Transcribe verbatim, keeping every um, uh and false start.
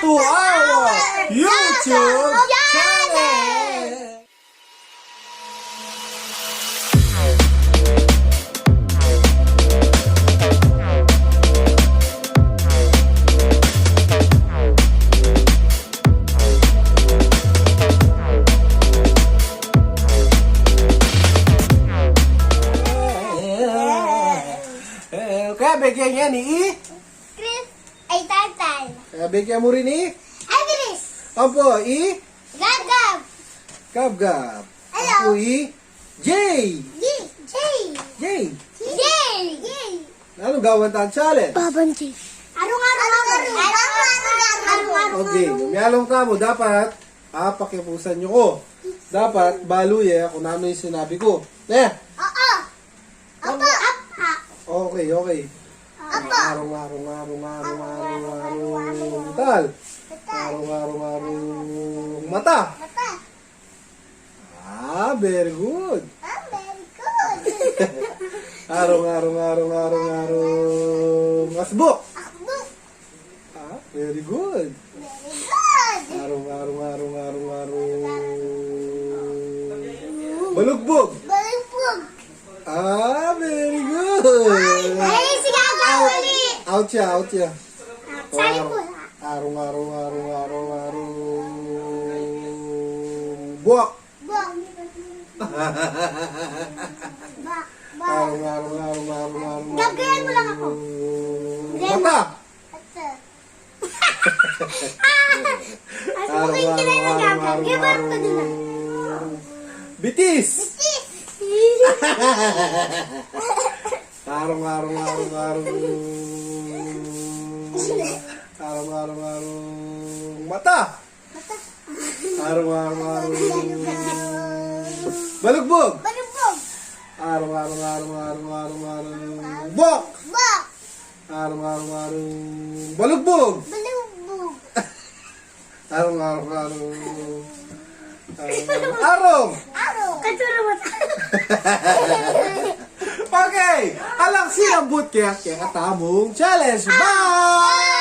to our YouTube channel. Eh, kaya bigyan niya ni I? Chris, ay, Tantan. Kaya bigyan mu rin I? Ay, Chris. Ampo, I? Gabgab. Gabgab. Hello. Ampo, I? Jay. Jay. Jay. Jay. Jay. Nanung gawan tang challenge? Baban Jay. Arung, arung, arung. Arung, arung, arung. Okay, mialung tamu, dapat, ah, pakipusan nyo ko. Dapat, balu ye, kung nanu ing sinabi ku. Ne? Oo. Apa, apa. Okay, okay. Apa. Arung, arung, arung, arung, arung, arung. Tal. Tal. Arung, arung, arung. Mata. Mata. Ah, very good. Ah, very good. Arung, arung, arung, arung, arung. Asbuk. Asbuk. Ah, very good. Very good. Arung, arung, arung, arung, arung. Balugbug. Balugbug. Ah, very good. Ay, sige, out. Uli. Out siya, out siya. Sali po. Arung, arung, arung, arung, arung, arung. Buak. Buak. Buak. Buak. Arung, arung, arung, arung, arung. Gagayan mo lang ako. Mata. Ito. Arung, arung, arung, arung, arung. Bitis. Bitis. Arung, arung, arung, arung. Arung, arung, arung. Mata. Arung, arung, arung. Balugbug. Balugbug. Arung, arung, arung, arung, arung, arung. Buak. Buak. Arung, arung, arung. Balugbug. Balugbug. Arung, arung, arung. Arung, arung, arung. Arung. Katsura mata. Okay. Alang sinambut kaya, kaya katamung challenge. Bye!